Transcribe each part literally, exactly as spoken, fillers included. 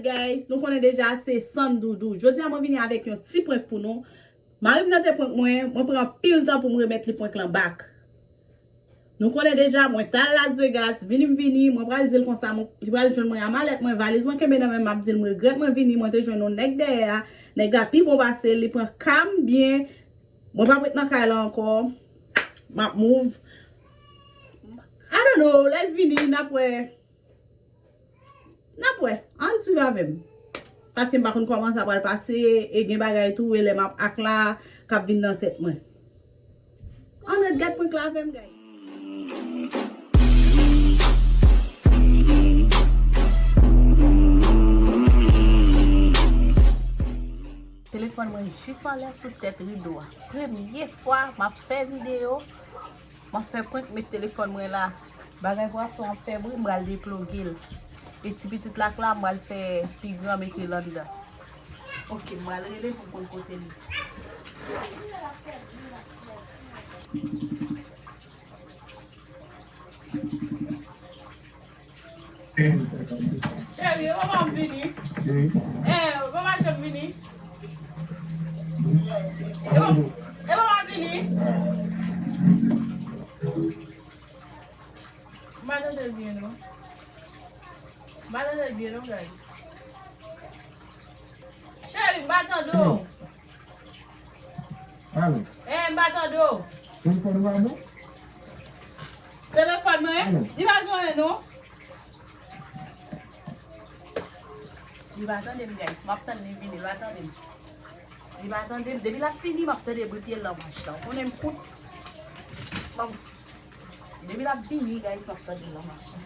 Guys, nou konnen deja se Sandoudou. Jodi a mwen vini avèk yon ti prank pou nou. Mari m nan te prank mwen, mwen pran anpil tan pou m remèt li prank lan back. Nou konnen deja, mwen t al Las Vegas, vini m vini, mwen pral di l konsa, mwen, li pral jwenn mwen a malèt mwen, valiz mwen kenbe nan men m, m ap di l m regrèt mwen vini, mwen te jwenn yon nèg dèyè a, nèg la pi bon pase l, li pran ka m byen, mwen p ap ret nan kay la ankò, m ap move. I don't know, lè l vini, n ap wè. N ap wè, ann swiv avè m. Paske m pa konn kòman sa pral pase, e gen bagay tou, e lè m ap ak la, k ap vin nan tèt mwen. Ann ret gad prank la avè m, guys. Telefòn mwen jis anlè sou tèt rido a. Premye fwa m ap fè videyo, m ap fè prank met telefòn mwen la. Bagay pwason an fè bri, m pral deploge l. E ti pitit la k la, m pral fè pi gran mete l anndan. Ok, m pral rele pou m konn kote l ye. Cheri, e papa m vini. E, papa m vini. E papa, e papa m vini. M pa tande l byen, non. M pa tande l byen, non, guys. Cheri, m pa tande w. Alo. Eh, m pa tande w. Telefòn ou pa bon? Telefòn mwen? Alo. Li pa gen anyen, non. Li pa tande m, guys. M ap tann li vini, li pa tande m. Li pa tande m. Depi l ap fini, m ap tande bri pye l nan mach la. Ou konnen m kout. Bon. Depi l ap vini, guys, m ap tande l nan mach la.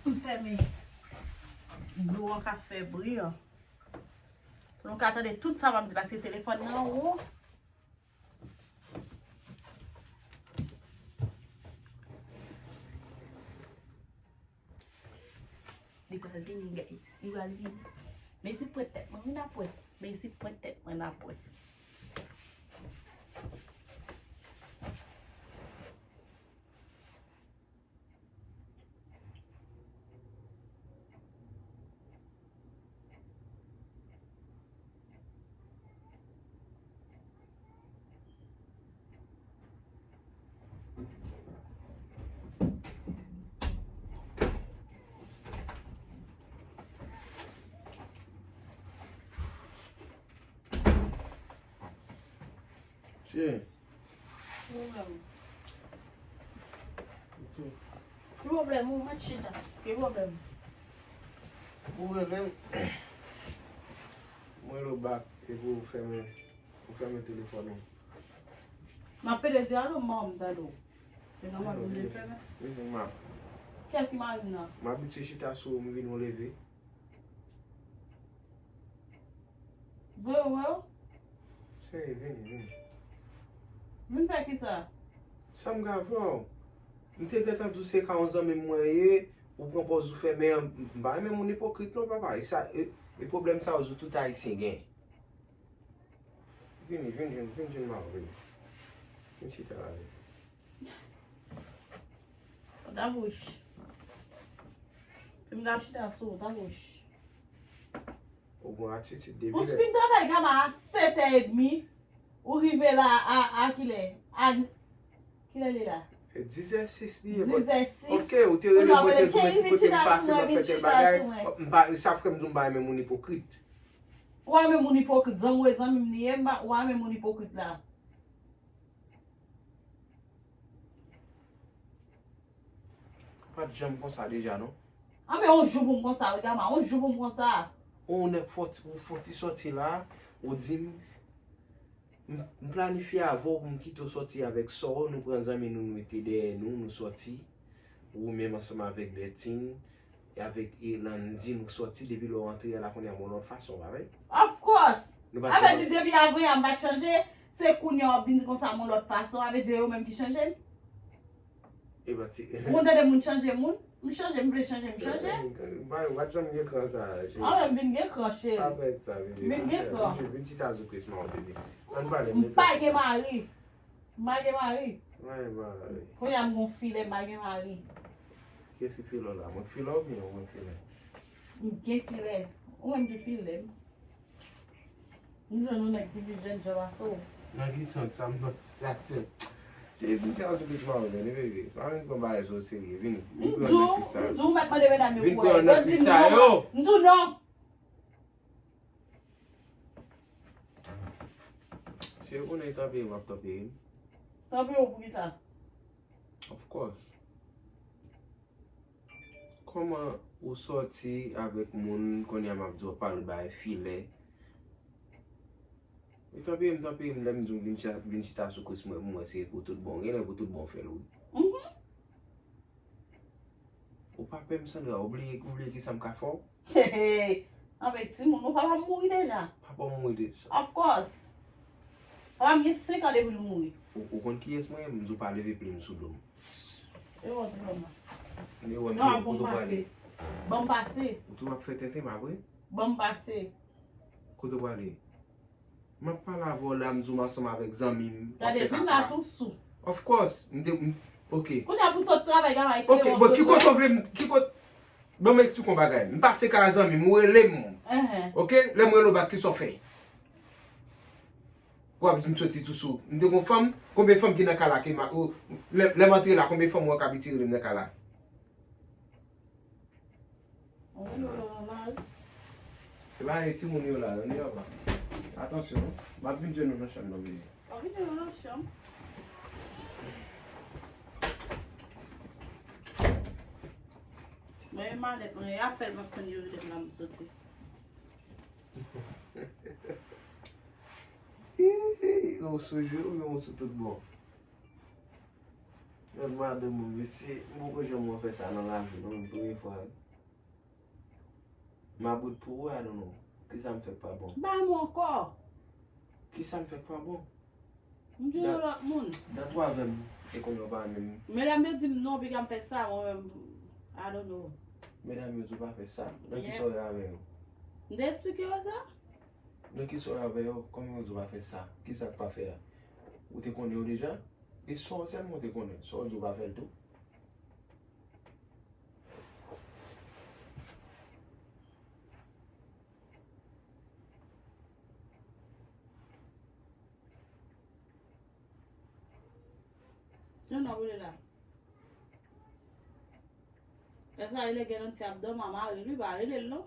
M fèmen dlo an k ap fè bri an. Pou nou ka tande tout sa m ap di, paske telefòn nan wo. Li pral vini, guys. Li pral vini. Mezi pwent tèt mwen, wi, n ap wè. Mezi pwent tèt mwen, n ap wè. Tchè. Ki pwoblèm? Ok. Ki pwoblèm ou? Mèt chita. Ki pwoblèm? Ou rele m. Mwen rele w bak epi ou fèmen, ou fèmen telefòn ou. M ap pede di alo, m pa wè m tande w. Se nòmal pou m te fèmen. Mezi, ma. Kiyès ki mari m nan? M abitye chita sou ou, m vin ou leve. Vre, vre. Cheri, vini, vini. Vin fè kisa? Sa m ka fè w? M te gentan di w se ka yon zanmi m mwen ye, ou pran pòz ou fèmen an, m pa renmen moun ipokrit non, papa. E sa, e, e pwoblèm sa yo, tout Ayisyen gen. Vini, vini, vini, vini, vini, ma, vini. Vin chita la, vini. Dabouch. Si m ta chita sou ou, dabouch. Ou gon atitid depi lè. Ou fin travay gama a sèt è edmi. Ou rive la a, a kilè? A kilè li la? E dizè sis li ye. Dizè sis. Ok, ou te rele mwen, te di mwen ki kote m pase, m ap fè tèl bagay. M pa, sa fè m di w m pa renmen moun ipokrit. Ou pa renmen moun ipokrit, zanmi w e zanmi m li ye, m pa, ou pa renmen moun ipokrit la. Ou pa t janm konsa deja, non? Anben, yon jou pou m konsa, wi, gama, yon jou pou m konsa. Ou nèk fò ti, ou fò ti sòti la, ou di m, m, m planifye avè w pou m kite w sòti avèk sè w, nou pran zanmi nou, nou mete dèyè nou, nou sòti. Ou menm ansanm avèk Bertin, e avèk Landy, nou sòti, depi lè w rantre a la, kounye a m yon lòt fason, pa vre? Of course! Sa vle di depi avan yè a m pa t chanje, se kounye a w ap vin di konsa m yon lòt fason, sa vle di yo menm ki chanje m? Ou konn tande moun chanje moun? M chanje, m vle chanje, m chanje. Ou pa janm gen kran sa, cheri. Anben, m vin gen kran, cheri. Pa fè sa, bebe. M vin gen kran. Vin chita sou kris, ma, bebe. Ann pale. M pa gen mari. M pa gen mari. Mwen mari. Kounye a m gon filè, m pa gen mari. Kiyès ki filè w la? Mwen filè w oubyen ou mwen filè? M gen filè. Ou menm ki filè m. M jwenn yon nèg ki pi jèn jan pase w. Nan ki sans sa m nan sa k fè? Cheri, vin fè yon ti plis mawon tande bebe. Pa vin pran bagay sa o serye, vini. Vin pran nèg ki sa yo. M di w mèt mande medam yo pou wè. Yo di m non. M di w non. Cheri, ou konnen tanperi m ap tanperi m. Tanperi w pou kisa? Of course. Kòman ou sòti avèk moun kounye a m ap di w pale bay filè? E tanperi m, tanperi m, lè m di w vin chita, vin chita sou kwis mwen pou mwen se pou tout bon. Genlè pou tout bon fè l wi. Ou pa pè m Sandra, ou bliye, ou bliye kisa m ka fè w? Anben timoun, ou papa m mouri deja. Papa w mouri deja. Of course. Papa m gen senk an depi l mouri. Ou, ou konn kiyès mwen ye? M di w pa leve plim sou do m. E wè w di mama. M di w kote w prale. Ban m pase. Ou tou ap fè tenten pa vre? Ban m pase. Kote w prale? M ap pale avè w la, m di w m ansanm avèk zanmi m. W ap fè kaka. Gade, vin la tou sou. Of course. M te, m, ok. Kounye a pou sot travay, gade, ekri yon sot. Ok, bon, ki kote w vle m, ki kote, ban m eksplike w yon bagay. M pase kay zanmi m, ou rele m. Ok? Lè m rele w bak, kisa w fè? W ap di m soti tou sou. M te gon fanm, konbyen fanm ki nan kay la ki ma, ou, lè, lè m antre la, konbyen fanm ou wè k ap itire m nan kay la? Ou wè yo la. E ba e timoun yo la, yo deyò pa. Atansyon, m ap vin jwenn nou nan chanm nan, bebe. W ap vin jwenn nou nan chanm. Mwen e malèt mwen, e apèl m ap tann yo rele m la m soti. Ih, ou sou jwe oubyen ou sou tout bon? Lòt madanm mwen, mesye, m poko janm wè w fè sa nan lavi non, premye fwa. M ap ret pou ou, I don't know. Kisa m fè k pa bon? Bay mwen ankò. Kisa m fè k pa bon? M jwenn yon lòt moun. Dat ou avè m, e kounye a w pa menm. Medam yo di m non, piga m fè sa, mwen menm, I don't know. Medam yo di w pa fè sa? Nan kisa w ye avè yo? M te eksplike yo sa? Nan kisa w ye avè yo? Kòman yo di w pa fè sa? Kisa k pa fè a? Ou te konnen yo deja? E sa w sèlman ou te konnen? Sa w di w pa fè l tou? Jan n ap rele la. Lè sa rele gen nan ti ap dòmi a mari l wi, pa rele l non.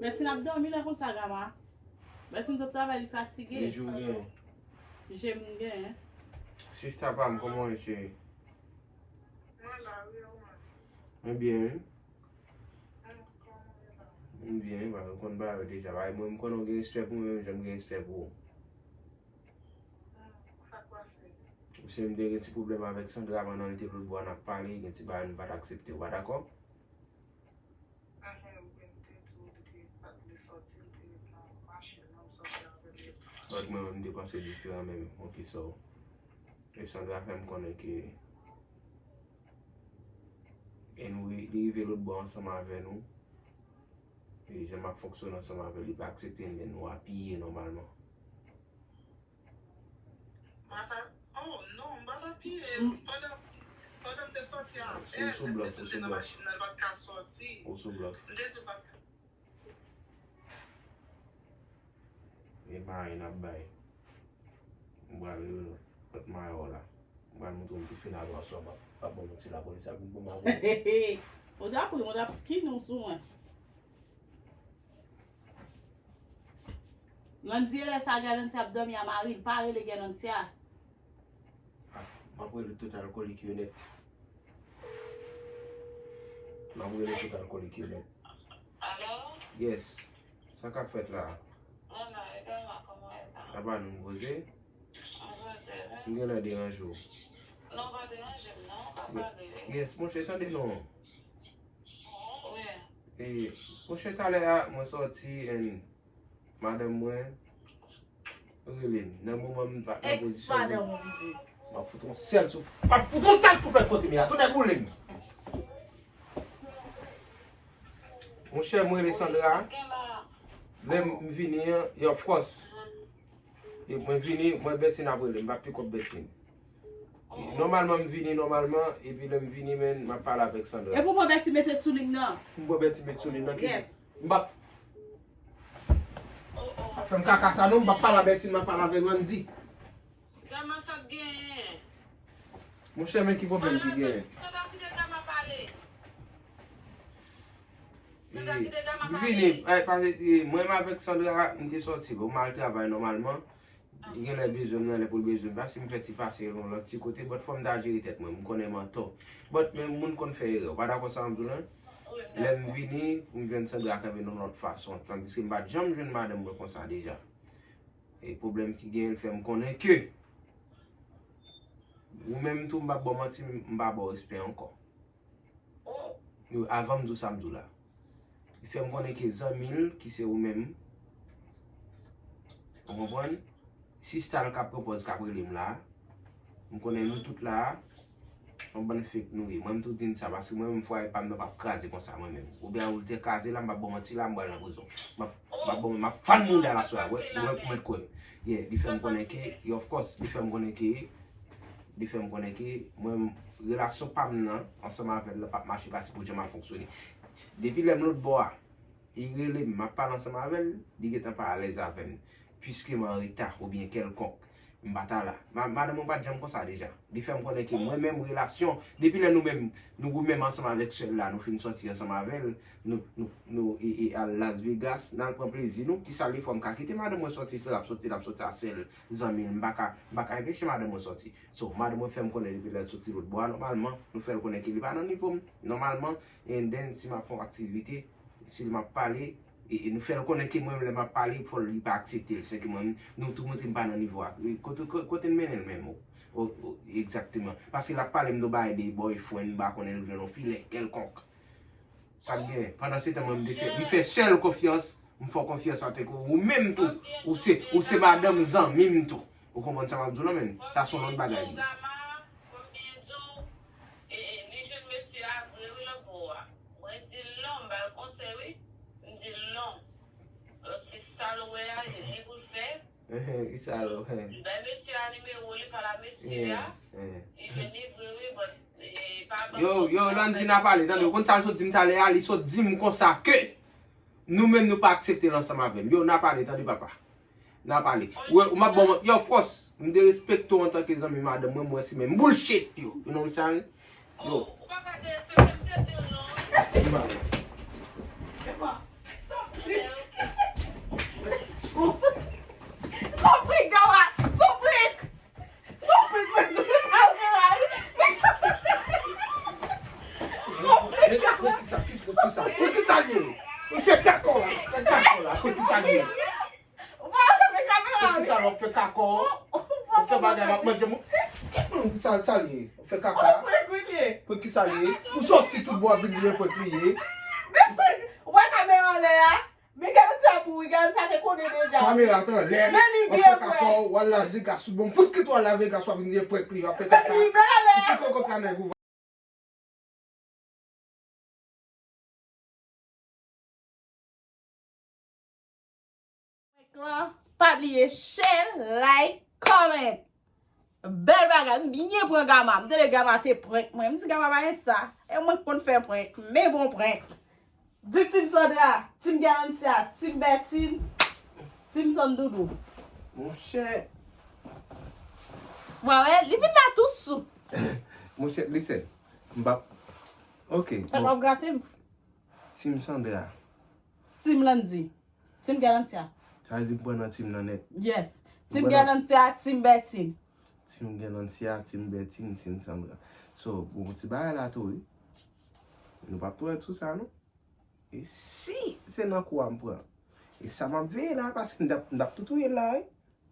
Mèsi n ap dòmi lè konsa, Gama. Mèsi m sot travay, li fatige. Li jou gen. Je m gen. Sista pa m, kòman w ye, cheri? Mwen la, wi, ou menm? Mwen byen, wi. Kòman w ye la? Mwen byen, wi, ou konn bagay yo deja. Bagay mwen, m konnen w gen respè pou mwen, menm jan m gen respè pou ou. Sa k pase? Ou se m te gen ti pwoblèm avèk Sandra pandan l te lòt bò a n ap pale, gen ti bagay nou pa t aksepte, ou pa dakò? Enhen, wi, m te di w li te pa t vle sòti, li te ret nan machin nan, m sòti avè l, li ret nan machin. But mwen menm, m te panse diferan, men ok, so, e Sandra fè m konnen ke, e nou ri-, li rive lòt bò ansanm avè nou, e jan m ap fonksyone ansanm avè l, li pa aksepte m, men nou apiye nòmalman. M pa ta, oh non, m pa ta piye. Pandan, pandan m te sòti avè l, m te di l te nan machin nan, l pa t ka sòti. Ou sou blòf. M te di l pa t ka. E mari n ap bay. M pral rele w, pòt mayo w la. M pral montre w m tou fin avè w aswè, m ap, m ap ban nou ti lapolis ap vin pran m avè w. Ou t ap ri, ou t ap skin ou sou mwen. Landy, e lè sa Guerlancia ap dòmi a mari l, pa rele Guerlancia. Ah, m ap rele Total Kolik yo nèt. M ap rele Total Kolik yo nèt. Alo? Yes. Sa k ap fèt la? Mwen la, e Gama, kòman e la? Apa nou poze? Mwen poze, wi. M genlè deranje w. Non, pa deranje m, non, pa pale, wi. Yes, monchè, tande non. Wi. E, monchè, talè a, mwen sòti and madanm mwen rele m. Nan moman m pa nan pozisyon madanm ou, m ap fout yon sèl souf, m ap fout yon sèl souflèt kote m ye a, tou nèg boule m. Monchè, mwen rele Sandra. Lè m vini an, e, of course. E mwen vini, mwen Bètin ap rele m, m ap pick up Bètin. E, nòmalman, m vini nòmalman, epi lè m vini, men, m ap pale avèk Sandra. Epi w pran Bètin mete sou liy nan. M pran Bètin mete sou liy nan, ki m ap, ap fè m kaka sa non, m p ap pale a Bètin, m ap pale avèk Landy. Gama sa k genyen? Monchè, men ki pwoblèm ki genyen? Sandra kite Gama pale. Sandra kite Gama pale. Vini, eh, pase, eh, mwen menm avèk Sandra, m te sòti, bon, m al travay nòmalman. Li genlè bezwen m nan lè pou l bezwen m. Pase m fè ti pase yon lòt ti kote, but fò m ta jere tèt mwen, m konnen m antò. But men moun konn fè erè, ou pa dakò sa m di w lan? Lè m vini, m jwenn Sandra kanpe nan yon lòt fason, tandiske m pa t janm jwenn madanm mwen konsa deja. E pwoblèm ki genyen, l fè m konnen ke ou menm tou, m p ap ba w manti, m pa ba w respè ankò. Yo, avan m di w sa m di w la. Li fè m konnen ke zanmi l, ki se ou menm, ou konprann? Sista l k ap pran pòz k ap rele m la. M konnen nou tout la, yon bann fake nou ye. Mwen m tou di n sa, paske mwen menm fwaye pa m nan p ap kraze konsa mwen menm. Oubyen ou te kraze la, m p ap ba w manti la, m pral nan prizon. M ap, m ap, bon, m ap fann mouda l aswè a, wè, ou mèt, ou mèt kwè m. Yeah, li fè m konnen ke, yeah, of course, li fè m konnen ke, li fè m konnen ke mwen, relasyon pa m nan, ansanm avè l, la p ap mache paske pou jan m ap fonksyone. Depi lè m lòt bò a, li rele m, m ap pale ansanm avè l, li gentan pa alèz avè m. Piske m an reta oubyen kèlkonk, m pa ta la. Ma-, madanm mwen pa t janm konsa deja. Li fè m konnen ke mwen menm relasyon, depi lè nou menm, nou goumen m ansanm avèk sè l la, nou fin sòti ansanm avè l, nou, nou, nou e, e al Las Vegas, n al pran plezi nou, kisa l ye fò m ka kite madanm mwen sòti, l ap sòti, l ap sòti a sèl zanmi l, m pa ka, m pa ka enpeche madanm mwen sòti. So, madanm mwen fè m konnen depi lè l sòti lòt bò a, nòmalman, nou fè l konnen ke li pa nan nivo m, nòmalman, and then, si m ap fè yon aktivite, si m ap pale, e, e nou fè l konnen ke mwen, lè m ap pale, fò li pa aksepte l, se ke mwen, nou tou montre m pa nan nivo a. E kote, ko-, kote n mennen l menm, o, o, o, egzakteman. Paske l ap pale m de yon bagay de boyfriend, m pa konnen l jwenn yon filè kèlkonk. Sa k gen? Pandan se tan, mwen, m te fè, m fè sè l konfyans, m fè w konfyans antanke ou menm tou, ou se, ou se madanm zanmi m tou. Ou konprann sa m ap di w lan, menn? Sa se yon lòt bagay li ye. Gama, fò m byen di w, e, e, li jwenn mesye a vre wi lòt bò a. Mwen di l non, m ba l konsèy wi. M di l non. Euh, se sa l wè a, li pou l fè. Ehe, ki sa l wè? M bay mesye a nimewo li, pale a mesye a. Li jwenn li vre wi, but, e, pa ban. Yo, yo, Landy, n a pale, tande, ou konn sa l sot di m talè a, li sot di m konsa ke nou menm nou pa aksepte l ansanm avè m. Yo, n a pale, tande papa. N a pale. Ou wè, ou m ap ba w, yo, fòs. M derespekte w antanke zanmi madanm mwen, m wè se menm bullshit yo. You know what I'm saying? Yo. Ou pa ka derespekte m, se di l non. M pa wè. Epa, se yon prank. Se yon prank, Gawa. Se yon prank. Se yon prank, mwen di w, kamera, wi. Se yon prank, Gawa. Prank kisa, kisa, kisa? Prank kisa l ye? Ou fè kakò la, fè kakò la. Prank kisa l ye? Ou pa fè kamera. Poukisa w ap fè kaka? W ap fè bagay, m ap manje mou. Sa, sa l ye? W ap fè kaka? Poukisa l ye? Ou sòti tout bò, w ap vin di men prank li ye. Ou wè kamera anlè a? Men Galantia pou wi, Galantia te konnen deja. Kamera t anlè. Men li vye vre. W ap fè kaka, w al Las Vegas tout bon. Fout kit w al Las Vegas, w ap vin di prank li, w ap fè kaka. Li bèl anlè a. Ou fout kontre nèg ou. Prank lan, pa bliye share, like, comment. Bèl bagay, m byen pran Gama. M tande Gama te prank mwen. M di Gama pa gen sa. E mwen k konn fè prank. Men bon prank. Di Team Sandra, Team Galantia, Team Bertine, Team Sandoudou. Monchè. Mwen wè, li vin la tou sou. Monchè, listen. M p ap, ok. Sa pa grate m. Team Sandra. Team Landy. Team Galantia. Sa vle di m pran nan team nan nèt. Yes. Team Galantia, Team Bertine. Team Galantia, Team Bertine, Team Sandra. So, bon, ti bagay la tou, wi. Nou p ap twò sou sa, non. E si se nan kou a m pran? E sa m ap veye la, paske m t ap, m t ap tou touye l la, wi.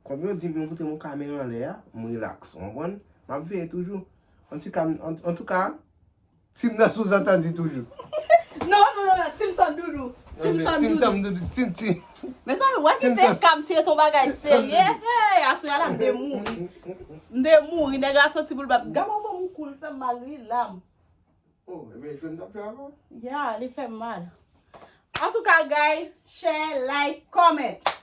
Kòm yo di m, yo montre m yon kamera anlè a, m rilaks, w konprann? M ap veye toujou. Antouka, m, an, antouka, team nan sou-antandi toujou. Non, non, non, non, Team San Doudou. Team San Doudou. Doudou, Sinti. Mezanmi, wè ki te kam si e t on bagay serye. Hey, aswè a la m te mouri. M te mouri, nèg la soti pou l bat. Gade yon moun kou, li fè m mal, wi, lam. Oh, ebyen, jwenn t ap fè avan. Ya, li fè m mal. Antouka, guys, share, like, comment.